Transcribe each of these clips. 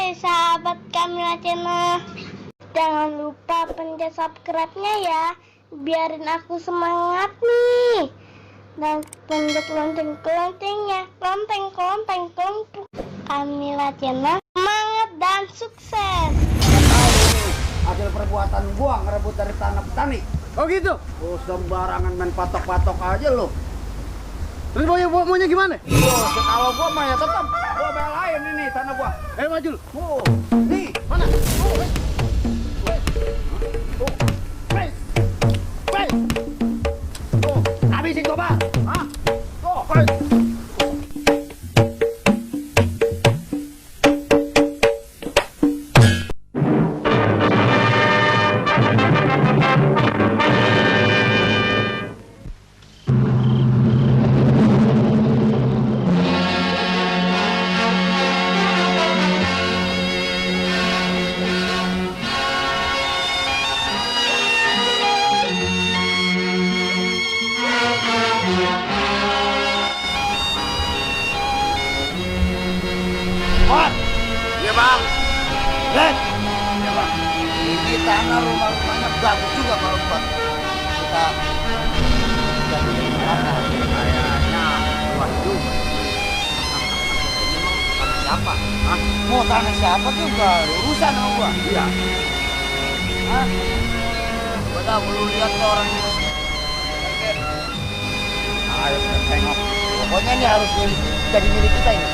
Hai sahabat Kamila Channel, jangan lupa pencet subscribe-nya ya, biarin aku semangat nih. Dan pencet lonceng-loncengnya, klonteng Kamila Channel, semangat dan sukses. Hasil perbuatan gua ngerebut dari tanah petani. Oh gitu? Oh, sembarangan main patok-patok aja lo. Terus maunya gimana? Oh, kalau gua mah ya tetap gua belain ini tanah gua. Maju lu. Oh, nih mana? Oh, habisin gua, Bang. Hah? Oh, Bang. Iya bang. Red. Ya, Bang. Ini tanah rumah-rumahnya bagus juga kalau buat kita jadi tanah. Kayaknya luas juga. Tanah siapa? Hah? Mau tanah siapa tuh gak urusan sama gua. Iya. Hah? Gua tahu lu lihat tuh orang itu. Ayo kita tengok. Pokoknya ini harus jadi milik kita ini.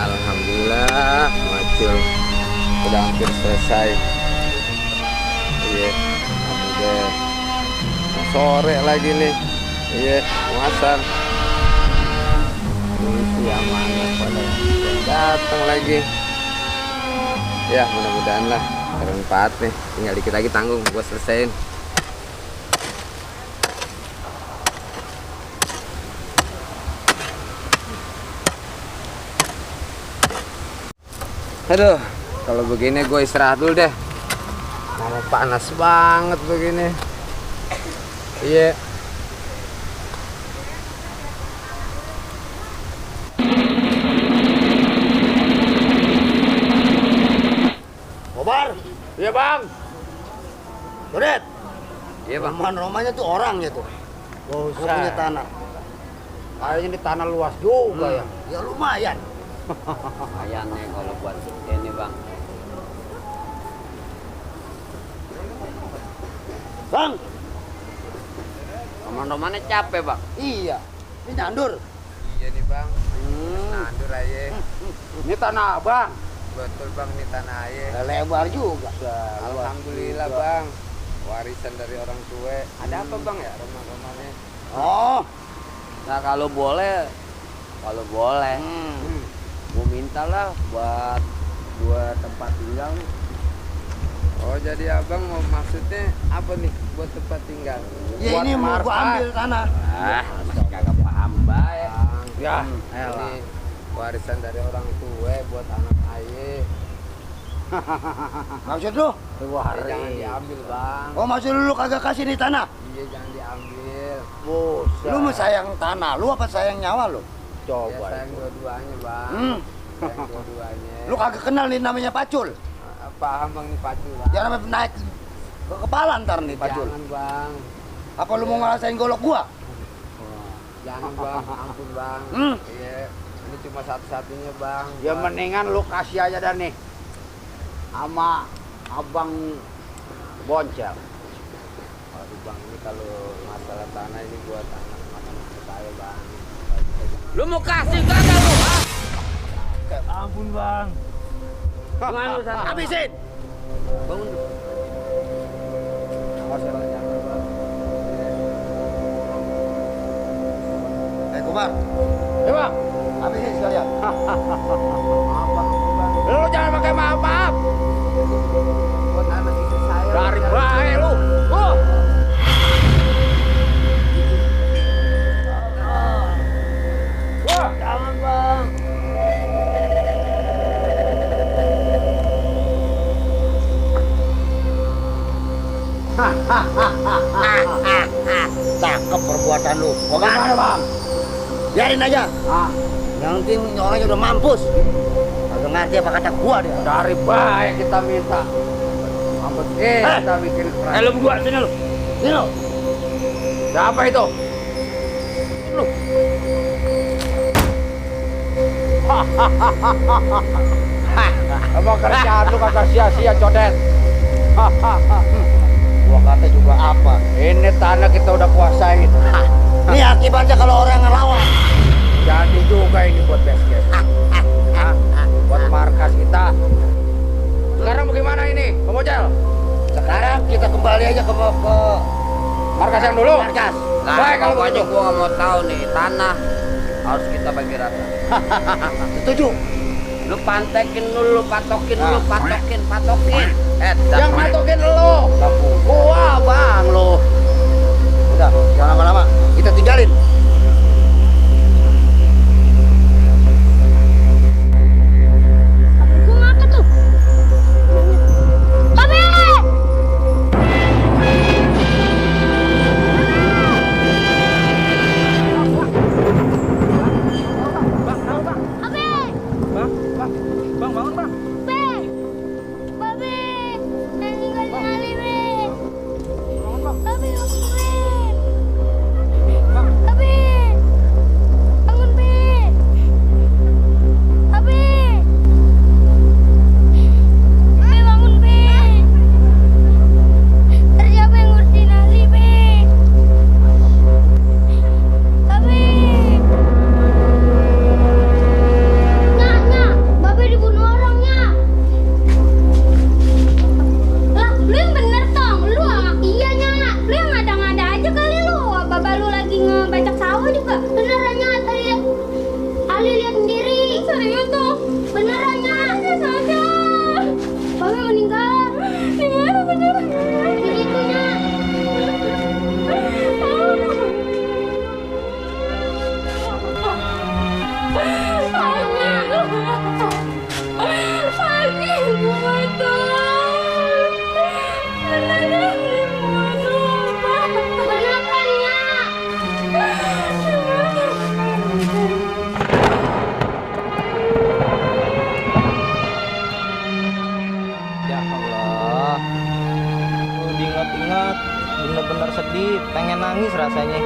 Alhamdulillah, Macul udah hampir selesai. Iya, udah mau sore lagi nih. Iya, muasan. Ini amanah pada datang lagi. Ya, mudah-mudahan lah bermanfaat nih. Tinggal dikit lagi tanggung gua selesaiin. Aduh, kalau begini gue istirahat dulu deh. Mau panas banget begini. Iya. Kobar. Iya bang. Dodet. Iya bang. Rumahnya tuh orangnya tuh. Oh, Gua punya tanah. Kayaknya ini tanah luas juga ya. Ya lumayan. Lumayan nih kalau buat ini bang. Bang. Roman-romannya capek bang. Iya. Ini nyandur. Iya nih bang. Nandur aja. Ini tanah abang. Betul bang, ini tanah aja. Lebar juga. Alhamdulillah bang. Warisan dari orang tua. Ada apa bang ya roman-romannya? Oh. Nah kalau boleh, mau minta lah buat tempat tinggal. Oh jadi abang mau maksudnya apa nih buat tempat tinggal? Ya Buat ini mau gua marfat. ambil tanah. Kagak paham bae. Ya, Ini warisan dari orang tua buat anak ayah. Maksud lu? Jangan diambil bang. Oh maksud lu kagak kasih nih tanah? Iya jangan diambil. Lu mah sayang tanah, lu apa sayang nyawa lu? Ya, sayang dua-duanya bang. Sayang dua-duanya. Lu kagak kenal nih namanya pacul. Paham bang nih pacul bang. Jangan sampai naik ke kepala ntar nih pacul. Jangan bang. Apa lu mau ngerasain golok gua? Jangan bang, ampun bang. Iya, ini cuma satu-satunya bang. Ya mendingan lu kasih aja dah nih sama abang Boncel. Waduh bang, ini kalau masalah tanah ini buat anak-anak saya bang. Lu mau kasih kagak lu? Ampun bang. Gimana lu sana? Habisin. Bangun. Awas ya, Bang. Kumar. Ya bang. Habisin sekalian. Lu jangan pakai maaf-maaf. Buat anak istri saya. Dari baik lu. bang. Biarin aja. Yang penting orangnya udah mampus. Kagak ngerti apa kata gua dia. Dari baik kita minta. Mampus kita bikin perang. Lu berdua sini lu. Ini lo. Siapa itu? Lu. Emang kerjaan lu kagak sia-sia, codet. Gua kata juga apa? Ini tanah kita udah kuasain. Ini akibatnya kalau orang ngelawan. Jadi juga ini buat base camp. Buat markas kita. Sekarang bagaimana ini, Pemocel? Sekarang kita kembali aja ke Markas yang dulu? markas. Nah, baik kalau begitu. Gua nggak mau tahu nih, tanah harus kita bagi rata. Setuju. Lu pantekin dulu, patokin dulu, patokin. Yang patokin lu. Gua bang lo. Udah, jangan lama-lama. Kita tinggalin. Gua ngapa tuh? Babe! Babe! Bang, bangun bang. Be! Babe! Jangan ninggalin Ali, Be! Babe, bangun, Be! Babe! Bangun, Be! Babe! Be, bangun, Be! Ntar siapa yang ngurusin Ali, Be? Babe! Nya, Babe dibunuh orangnya. Lah, lu yang bener tong, lu iya nya, lu yang ngada-ngada aja kali lu. Baba lu lagi ngebacak sawah juga. Benerannya tadi Ali lihat sendiri. Serius tuh, benerannya. Saja. Babe meninggal. Di mana benerannya? Di situnya. Ya Allah, diingat-ingat bener-bener sedih, pengen nangis rasanya.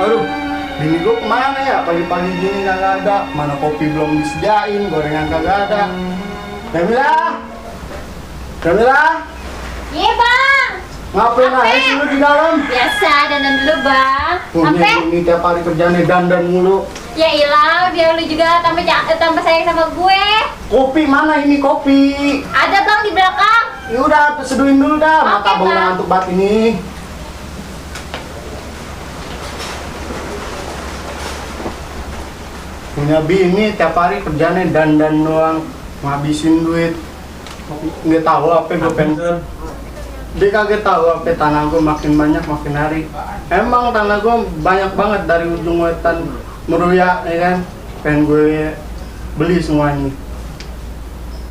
Aduh, bini gue kemana ya? Pagi-pagi gini kagak ada. Mana kopi belum disediain, gorengan kagak ada. Jamila? Jamila? Iya bang. Ngapain aja sih lu di dalam? Biasa dandan dulu bang. Punya ini tiap hari kerjanya dandan mulu. Ya ilah, biar lu juga tambah sayang sama gue. Kopi mana ini kopi? Ada bang di belakang. Ya udah, seduhin dulu dah. Oke, Mata bang Bang. ngantuk banget ini. Punya bini tiap hari kerjanya dandan doang, ngabisin duit. Nggak tahu apa gue pengen. Dia kagak tahu apa tanah gue makin banyak makin hari. Emang tanah gue banyak banget dari ujung wetan Meruya, ya kan? Pengen gue beli semuanya.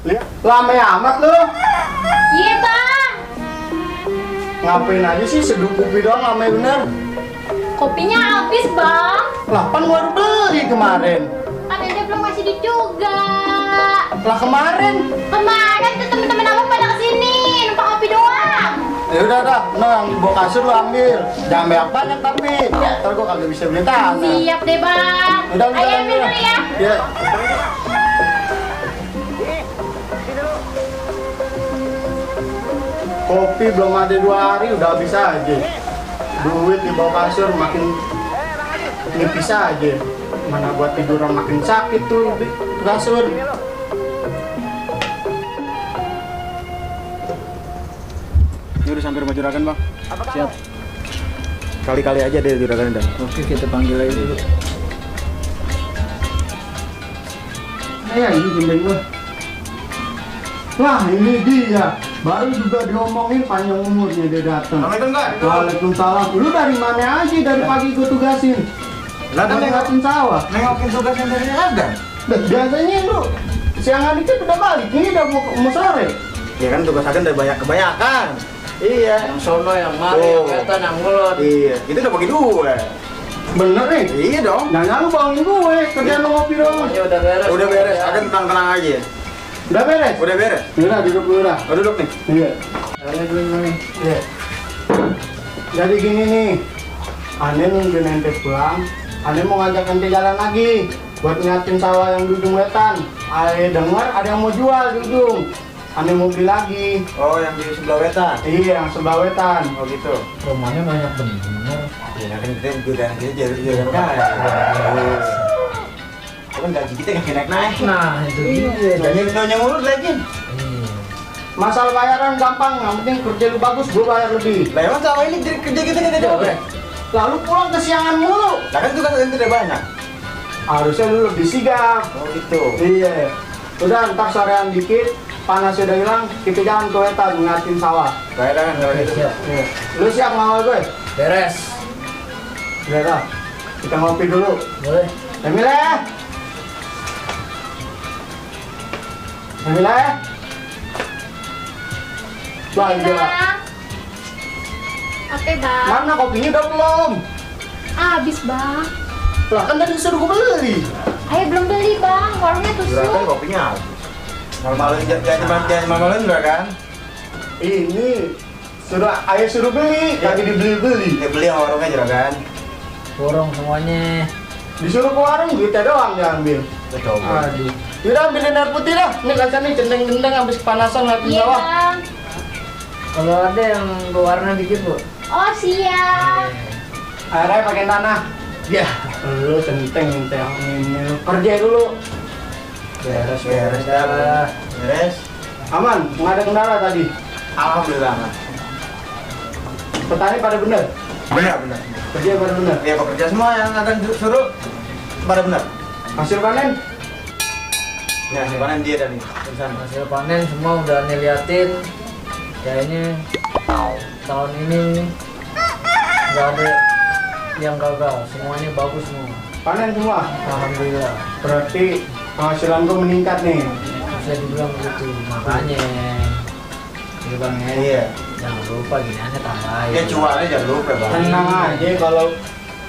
Lihat, lama amat lo. Iya bang. Ngapain aja sih seduh kopi doang lama bener. Kopinya habis bang. Lah kan baru beli kemarin. Kan dia belum ngasih duit juga. Lah kemarin. Kemarin tuh temen-temen abang pada kesini numpang kopi doang. Ya udah dah, nang bawa kasur lu ambil. Jangan banyak tapi. Ntar gua kagak bisa beli tanah. Siap deh bang. Udah, Ayo ambil dulu ya. Ya. Kopi belum ada 2 hari udah habis aja. Duit di bawah kasur makin nipis aja. Mana buat tiduran makin sakit tuh di kasur. Ini udah sampai rumah juragan bang. Siap. Kali-kali aja deh juragan dan. Oke, kita panggil aja dulu. Ya ini gembeng gua. Wah ini dia. Baru juga diomongin panjang umurnya dia datang. Assalamualaikum kan? Waalaikumsalam. Lu dari mana aja dari pagi gua tugasin? Lah kan Nengokin sawah. nengokin tugas yang dari Agan. Biasanya lu siangan dikit udah balik. Ini udah mau sore. Ya kan tugas agen udah banyak kebanyakan. Iya. Yang sono, yang mari, yang wetan, yang mulut. Iya, kita udah bagi dua. Bener nih. Iya dong. Jangan lu bangunin gue, kerjaan lu ngopi dong. Semuanya udah beres. Udah beres, agen tenang-tenang aja. Udah beres? Udah beres. Udah, duduk dulu dah. Oh, duduk nih. Iya. Ini dulu nih. Iya. Jadi gini nih, Ane nungguin ente pulang, Ane mau ngajak ente jalan lagi buat ngeliatin sawah yang di ujung wetan. Ane denger ada yang mau jual di ujung. Ane mau beli lagi. Oh, yang di sebelah wetan. Iya, yang sebelah wetan. Oh gitu. Rumahnya banyak bener. Ya kan kita juga jadi kaya. Kan gaji kita nggak naik. Nah, itu dia. Gaji kita ngurus lagi. Masalah bayaran gampang, yang penting kerja lu bagus, gue bayar lebih. Lah emang sama ini kerja kita nggak ada. Lalu pulang kesiangan mulu. Lah kan tugas kita tidak banyak. Harusnya lu lebih sigap. Oh gitu. Iya. Udah, ntar sorean dikit, panas udah hilang, kita jalan ke wetan ngeliatin sawah. Kayak kan kalau gitu. Iya. Lu siap ngawal gue? Beres. Udah dah. Kita ngopi dulu. Boleh. Emile. Emile. Wah, Bang. gila. Oke, Bang. Mana kopinya udah belum? Habis, Bang. Lah kan tadi suruh gue beli. Ayo belum beli, Bang. Warungnya Juragan tusuk. kopinya habis. Malam-malam jangan malam juragan. Ini ayah suruh beli, lagi dibeli-beli. Ya beli sama warungnya juragan. Borong semuanya. Disuruh ke warung duitnya doang diambil. Kita coba. Aduh. Yaudah ambilin air putih dah. Ini kaca nih gendeng-gendeng habis kepanasan ngeliatin Iya, bawah. Bang. Kalau ada yang berwarna dikit, Bu. Oh, siap. Airnya pakai tanah. Ya. Lu centeng yang ini. Kerja dulu. Beres dah. Beres. Aman, nggak ada kendala tadi. Alhamdulillah. Mas. Petani pada bener. Benar. Kerja pada bener. Ya pekerja semua yang akan suruh pada benar. Hasil panen. Ya, panen dia dan sana. Hasil panen semua udah liatin. Kayaknya tahun ini nggak ada yang gagal, semuanya bagus semua. Panen semua. Alhamdulillah. Berarti penghasilan gua meningkat nih. Bisa dibilang begitu. Makanya dia bang ya, Iya. jangan lupa gini aja tambahin. Ya cuannya jangan lupa bang. Tenang aja kalau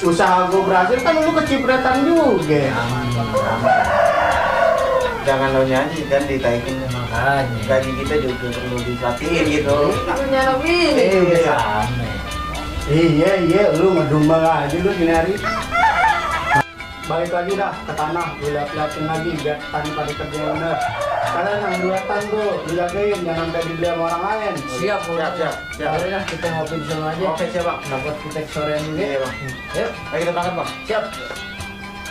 usaha gua berhasil kan lu kecipratan juga. Aman. Jangan lo nyanyi kan ditaikin. Makanya. Gaji kita juga perlu diperhatiin gitu. Iya. Iya, lu ngedumel aja lu gini hari. Balik lagi dah ke tanah, lu liatin lagi biar tani pada kerja yang bener. Kalian yang duetan tuh, lu jagain jangan sampai dibeli sama orang lain. Siap. Siap. Boleh dah kita ngopi di sana aja. Oke siap bang. Dapat kita sorean juga. Iya bang. Yuk. Ayo kita berangkat bang. Siap.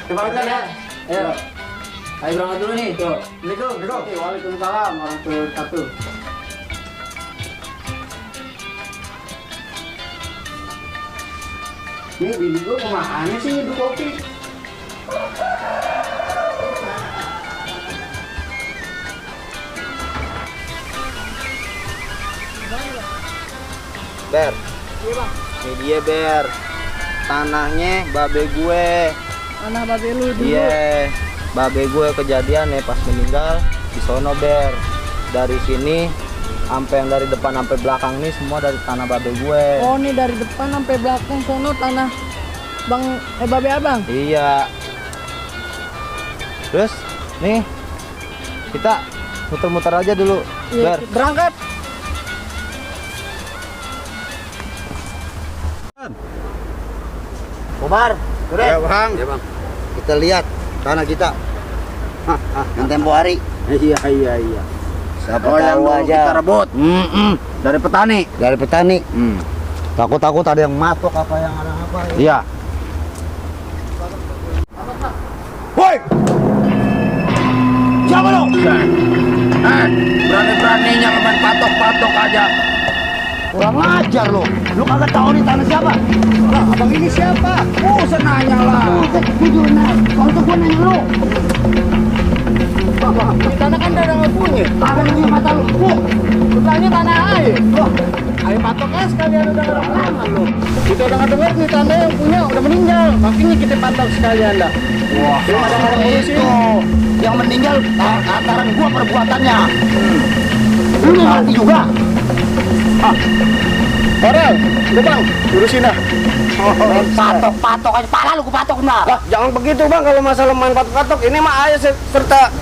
Terima kasih ya. Ayo. Ayo berangkat dulu nih. Tuh. Assalamualaikum. Waalaikumsalam warahmatullahi wabarakatuh. Ini bini gua kemana sih nyeduh kopi? Ber. Iya bang. Ini dia Ber. Tanahnya babe gue. Tanah babe lu dulu. Iya. Babe gue kejadian pas meninggal di sono Ber. Dari sini sampai yang dari depan sampai belakang nih semua dari tanah babe gue. Oh, ini dari depan sampai belakang sono tanah babe abang. Iya. Terus nih kita muter-muter aja dulu. Ber. Berangkat. Umar. Ya bang. Ya bang. Kita lihat tanah kita. Yang tempo hari. Iya. Siapa tahu aja. Kita rebut. Dari petani. Dari petani. Takut-takut ada yang masuk apa yang ada apa. Iya. Woi! Siapa lu? Berani-beraninya main patok-patok aja. Kurang ajar lu. Lu kagak tahu nih tanah siapa? Lah, abang ini siapa? Senanya lah. Jujur nah. Kalau gua nanya lu. Di tanah kan udah nggak punya. Kagak punya mata lu. Tanya tanah air. Ayo patoknya sekalian udah nggak lama lu. Kita udah nggak dengar nih tanah yang punya udah meninggal. Makanya kita patok sekalian dah. Wah, Belum ada orang polisi. itu yang meninggal lantaran gua perbuatannya. Lu mau mati juga. Farel, lu bang, urusin dah. Patok aja, pala lu kepatok nah. Lah, jangan begitu bang, kalau masalah main patok-patok, ini mah ayah serta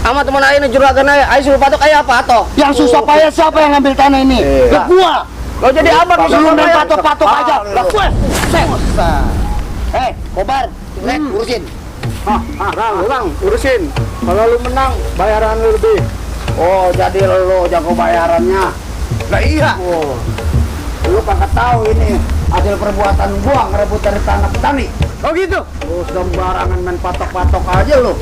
sama teman ayah ini juragan ayah suruh patok ayah patok. Yang susah payah siapa yang ngambil tanah ini? Ya gua. Lo jadi abang Lu susah main payah. patok-patok aja. Lah gue. Kobar, urusin. Bang, urusin. Kalau lu menang, bayaran lu lebih. Oh, jadi lu jago bayarannya. Nah iya. Oh. Lu kagak tahu ini hasil perbuatan gua ngerebut dari tanah petani. Oh gitu. Lu sembarangan main patok-patok aja lu.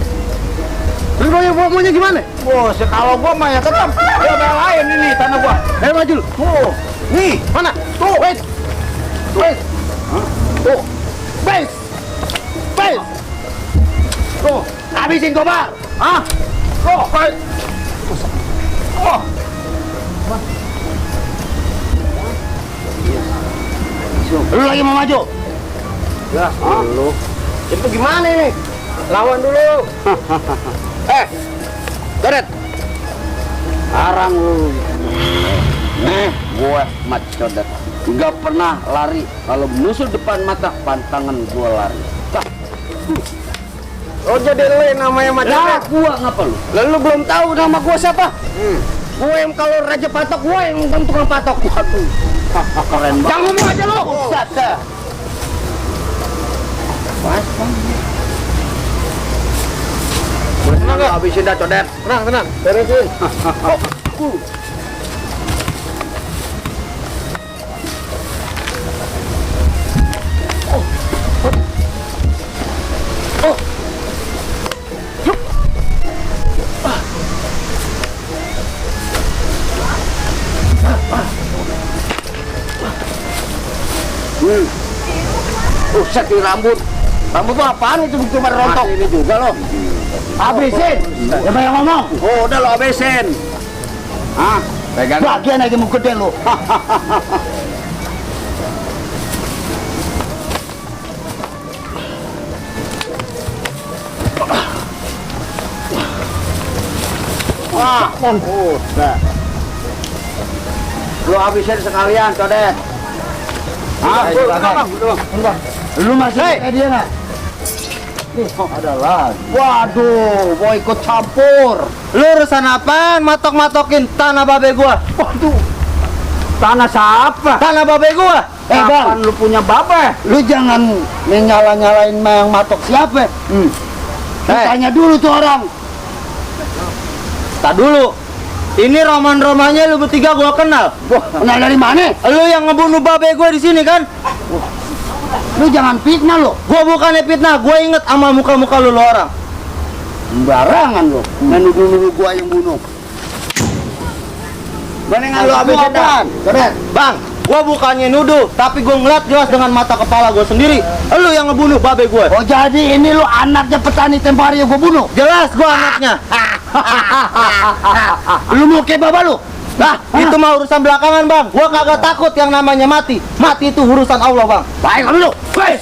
Lu maunya gimana? Oh, kalau gua mah ya tetap ya belain ini tanah gua. Ayo maju lu. Oh, nih, Mana? tuh, wait. Tuh, base. Tuh, habisin Kobar. Ah, Tuh, wait. Oh. Lu lagi mau maju? ya lu. Itu gimana ini? Lawan dulu. Coret. Sekarang lu. Gue Codet. Nggak pernah lari. Kalau musuh depan mata, pantangan gue lari. Oh jadi lo yang namanya macam Nah, gue ngapa lu? Lalu belum tahu nama gua siapa? Gue yang kalau raja patok, gue yang tukang patok. Waduh. Keren banget. Jangan ngomong aja lo. Buset dah. Mas, Tenang nggak? habisin dah Codet. Tenang. Beresin. Buset di rambut. Rambut tuh apaan itu cuma rontok ini juga lo. Habisin. Siapa yang ngomong? Oh, udah lo habisin. Hah? Pegang. Bagian aja mau gede lo. Wah, udah. Lo habisin sekalian, Codet. Ah, lu masih kayak dia nggak? Ada lagi. Waduh, mau ikut campur. Lu urusan apaan matok-matokin tanah babe gua? Waduh, tanah siapa? Tanah babe gua. Bang, lu punya babe? Lu jangan nyala-nyalain yang matok siapa? Lu tanya dulu tuh orang. Tak dulu. Ini roman-romannya lu bertiga gua kenal. Wah, kenal dari mana? Lu yang ngebunuh babe gua di sini kan? Lu jangan fitnah lu. Gua bukannya fitnah, gua inget sama muka-muka lu orang. Sembarangan lu. Menuduh-nuduh gua yang bunuh. Mendingan lu habisin dah. Codet. Bang, gua bukannya nuduh, tapi gua ngeliat jelas dengan mata kepala gua sendiri. Lu yang ngebunuh babe gua. Oh, jadi ini lu anaknya petani tempo hari yang gua bunuh? Jelas gua anaknya. Lu mau kayak baba lu? Nah, itu mah urusan belakangan, Bang. Gua kagak takut yang namanya mati. Mati itu urusan Allah, Bang. Baik lu. Wes.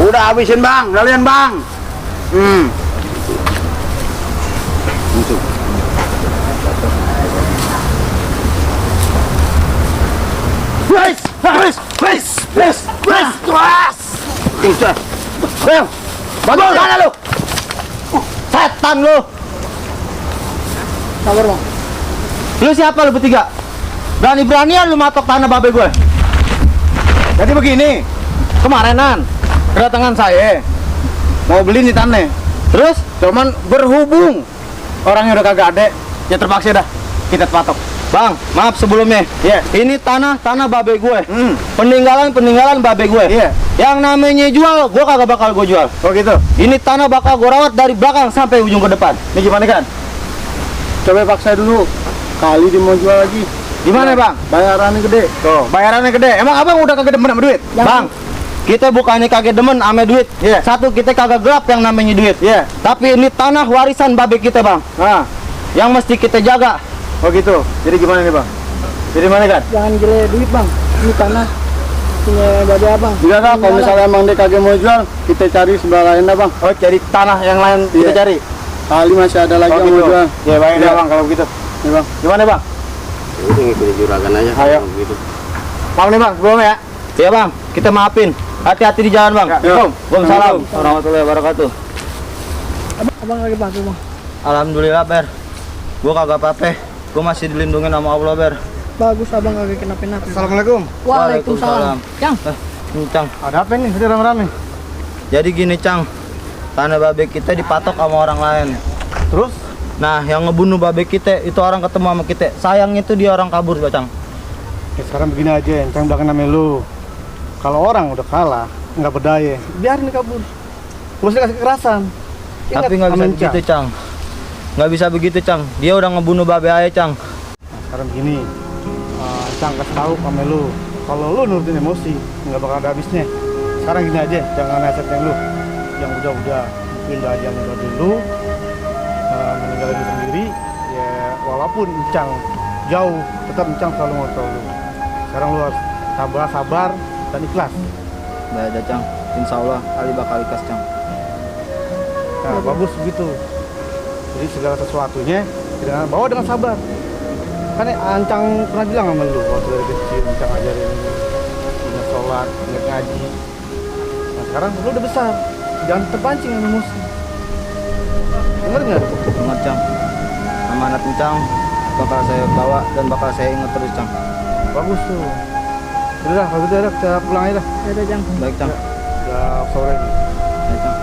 Udah habisin bang, kalian bang. Bantu sana lu. Setan lu. Sabar bang. Lu siapa lu bertiga? Berani-beranian lu matok tanah babe gue. Jadi begini, kemarinan kedatangan saya mau beli nih tanah. Terus? Cuman berhubung orangnya udah kagak ada, ya terpaksa dah kita patok. Bang, maaf sebelumnya. Iya. Ini tanah babe gue. Hmm. Peninggalan babe gue. Iya. Yang namanya jual, gue kagak bakal gue jual. Oh gitu. Ini tanah bakal gue rawat dari belakang sampai ujung ke depan. Ini gimana kan? Coba paksa dulu. Kali dia mau jual lagi. Gimana bang? Bayarannya gede. Tuh, bayarannya gede. Emang abang udah kagak demen sama duit? Bang, kita bukannya kaget demen ame duit. Iya. Satu, kita kagak gelap yang namanya duit. Iya. Tapi ini tanah warisan babe kita bang, Nah, yang mesti kita jaga. oh gitu. Jadi gimana nih bang? Jadi mana kan? Jangan gile duit bang. Ini tanah punya babe abang. Bila kan kalau misalnya emang dia kagak mau jual, kita cari sebelah lain dah bang. Oh cari tanah yang lain kita Iya. cari. Kali masih ada lagi yang mau jual. Ya baik Iya. bang kalau begitu. Nih bang. Gimana bang? Udah ngikutin juragan aja. Ayo. Gitu. Maaf nih bang, sebelumnya ya. Iya bang, kita maafin. Hati-hati di jalan bang. Yuk. Waalaikumsalam warahmatullahi wabarakatuh. Abang lagi bantu bang. Alhamdulillah ber, gua kagak apa-apa. Gua masih dilindungi sama Allah ber. Bagus abang kagak kenapa-napa. Assalamualaikum. Waalaikumsalam. Cang. Ini Cang. Ada apa nih? Tadi rame-rame. Jadi gini Cang, tanah babe kita dipatok sama orang lain. Terus? Nah, yang ngebunuh babe kita itu orang ketemu sama kita. Sayang itu dia orang kabur, Cang. Ya sekarang begini aja, Cang belakang namanya lu. Kalau orang udah kalah, nggak berdaya, biarin dia kabur. Lu mesti kasih kekerasan. Tapi nggak bisa begitu, Cang. Nggak bisa begitu, Cang. Dia udah ngebunuh babe aja, Cang. Nah, sekarang begini, Cang kasih tahu sama lu. Kalau lu nurutin emosi, nggak bakal ada habisnya. Sekarang gini aja, jangan nasihatin lu. Yang udah mungkin udah aja meninggal lu, meninggalin lu sendiri. Ya walaupun Cang jauh, tetap Cang selalu ngontrol lu. Sekarang lu harus sabar dan ikhlas. Nggak ada, Cang. Insya Allah Ali bakal ikhlas, Cang. Nah, bagus begitu. Jadi segala sesuatunya bawa dengan sabar. Kan Ancang pernah bilang sama lu waktu dari kecil, Ancang ajarin punya sholat, ingat ngaji. Nah sekarang lu udah besar, jangan terpancing sama emosi. Dengar nggak? Dengar, Cang. Amanat Cang bakal saya bawa dan bakal saya ingat terus, Cang. Bagus tuh. Udah, kalau gitu kita pulang aja dah. Ada Cang. Baik, Cang. Udah sore nih. Baik, Cang.